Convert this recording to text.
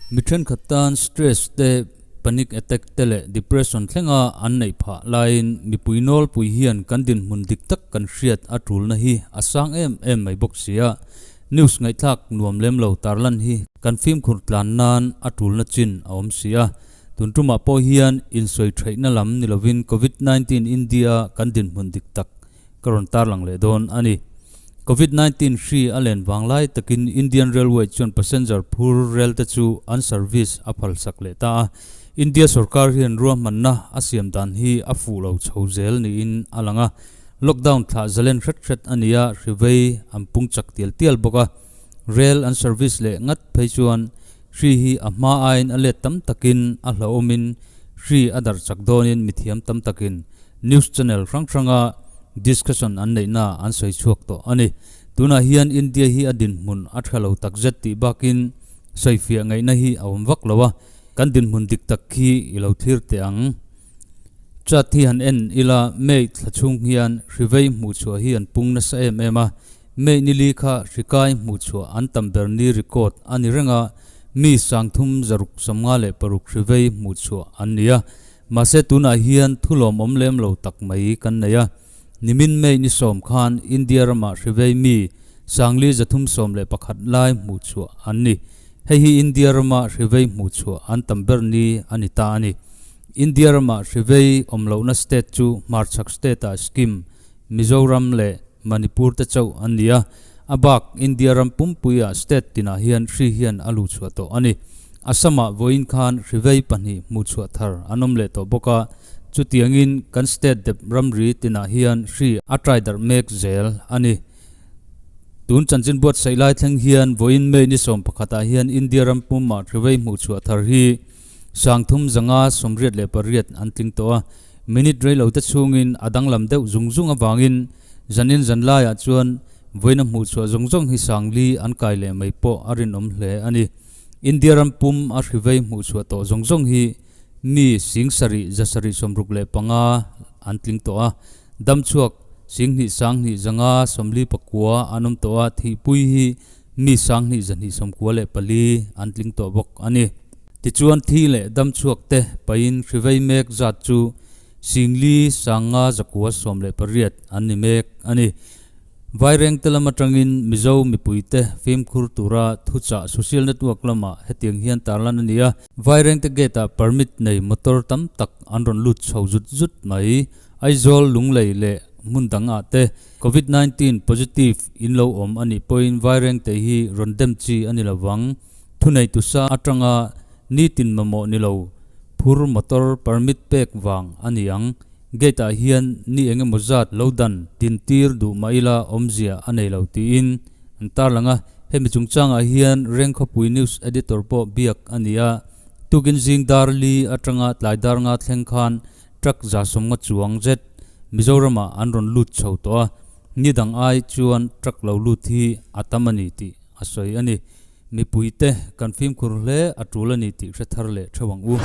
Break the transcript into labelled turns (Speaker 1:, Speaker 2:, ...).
Speaker 1: Mi thenkhat tan stress te, panic attack te leh depression thlenga an neih phah laiin mipui nawlpui hian kan dinhmun dik tak kan hriat a tulna hi a sang em em mai bawk si a. News ngaihthlak nuam lem lo tarlan hi kan fimkhur tlan nan a tulna chin a awm si a. Tun tumah pawh hian insawi theihna lam ni lovin Covid 19 India kan dinhmun dik tak ka rawn tarlang leh dawn a ni. Covid 19 hri a len vang lai takin Indian Railway chuan passenger phur rel te chu an service a phalsak leh ta a. India sorkar hian ruahmanna a siam dan hi a fuh lo chho zel niin a lang a. Lockdown thlah zalen hret hret a ni a, hri vei an pung chak tial tial bawk a. Rel an service leh ngat phei chuan hri hi a hma aiin a let tam takin a hlauhawmin hri a darh chak dawnin mithiam tam takin news channel hrang hranga discussion an neihna an sawi chhuak tawh a ni. Tunah hian India hi a dinhmun a tha lo takzet tih bakin sawifiah ngaihna hi a awm vak lo a, kan dinhmun dik tak khi i lo thlir teh ang. Chat hi han en ila May thla chhung hian hri vei hmuh chhuah hi an pung nasa em em a, May nili kha hri kai hmuh chhuah an tam ber ni record a ni reng a, mi 356 hri vei hmuh chhuah an ni a. Mahse tunah hian thu lawmawm lem lo tak mai kan nei a. Nimin May ni sawm khan India ramah hri vei mi 4311 lai hmuh chhuah an ni. Hei hi India rama hri vei hmuh chhuah an tam ber ni a ni ta a ni. India ramah hri vei awm lohna state chu hmarchhak state-ah Sikkim, Mizoram leh Manipur te chauh an ni a, a bak India ram pumpuiah state tinah hian hri hian a luh chhuah tawh a ni. Assam-ah vawiin khan hri vei pahnih hmuh chhuah thar an awm leh tawh bawk a, chutiangin kan state dep ramri tinah hian hri a trai darh mek zel a ni. Tun chanchin buatsaih lai thleng hian vawiin May ni sawm pakhatah hian India ram pumah hri vei hmuh chhuah thar hi 388 an tling tawh a, minute reilote chhungin a danglam deuh zung zung avangin zanin zan laiah chuan vawiina hmuh chhuah zawng zawng hi 4000 an kai leh mai pawh a rinawm hle a ni. India ram pum a hri vei hmuh chhuah tawh zawng zawng hi mi 7765 an tling tawh a, damchhuak 2,2,549 an awm tawh a, thihpui hi mi 2,294 an tling tawh bawk a ni. Tichuan thi leh damchhuak te pahin hri vei mek zat chu 4,518 an ni mek a ni. Vairengte lam atangin Mizo mipuite fimkhur tura thuchah social network lamah hetiang hian tarlan a ni a. Vairengte gate-ah permit nei motor tam tak an rawn lut chho zut zut mai. Aizawl, Lunglei leh hmun dangah te Covid 19 positive in lo awm a nih pawhin Vairengte hi rawn dem chi a ni lovang. Thuneitu sa atanga nitin mamawh ni lo phur motor permit pek vang a ni ang. Gate ah hian ni eng emaw zat lo dan din tir duh mah ila awmzia a nei lo tiin an tarlang a. Hemi chungchangah hian Rengkhawpui News Editor pawh biak a ni a. Tukin zing dar li atanga tlai dar nga thleng khan truck 150 chuang zet Mizoramah an rawn lut chho tawh a. Ni dang ai chuan truck lo lut hi a tam a ni tih a sawi a ni. Mipuite kan fimkhur hle a tul a ni tih hre thar leh theuh ang u.